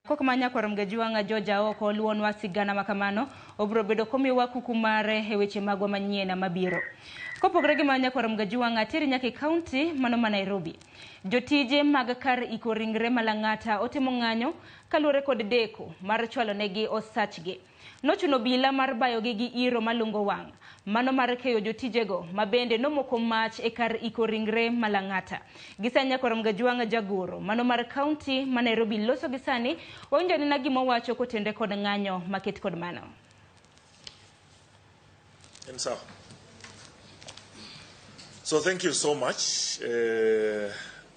Kok ma nyakwar Mgajuang' George Aoko luwonwa sigana ma kamano, obiro bedo komiyowa kuku mare e weche magwa manyien mabiro. Kopogore gi ma nyakwar Mgajuang' ateri nyaka e kaunti mano ma Nairobi. Jotije mag kar iko ringre ma Lang'ata otimo ng'anyo kaluwore kod deko mar chwalonegi osachgi. Nochuno obila mar bayogi gi iro malungo wang'. Mano mar keyo jotijego ma bende nomoko mach e kar iko ringre ma Lang'ata. Gi sani nyakwar Mgajuang' jagoro mano mar kaunti ma Nairobi loso gi sani, wawinjo anena gima owacho kotenre kod ng'anyo maket kod mano. En sawa. So thank you so much.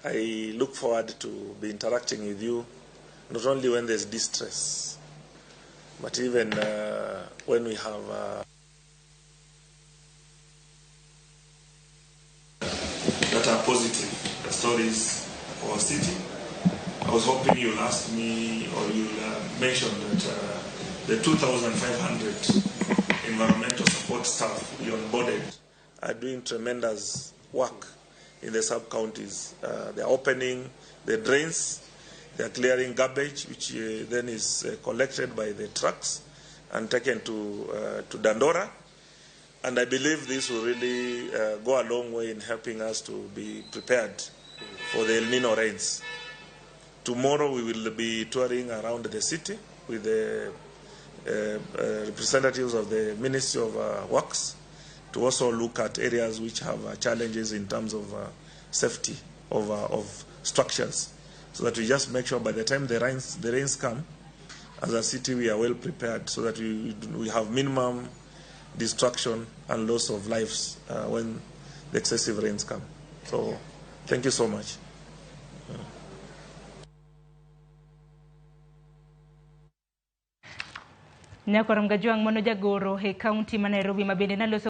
I look forward to be interacting with you, not only when there's distress, but even when we have that are positive stories for our city. I was hoping you'll ask me or you'll mention that the 2,500 environmental support staff we onboarded are doing tremendous work in the sub-counties. They are opening the drains, they are clearing garbage, which then is collected by the trucks and taken to Dandora. And I believe this will really go a long way in helping us to be prepared for the El Nino rains. Tomorrow we will be touring around the city with the representatives of the Ministry of Works to also look at areas which have challenges in terms of safety of structures, so that we just make sure by the time the rains come, as a city we are well prepared, so that we have minimum destruction and loss of lives when the excessive rains come. So thank you so much. Nyakwar Mgajuang' mano jagoro e kaunti ma Nairobi ma bende naloso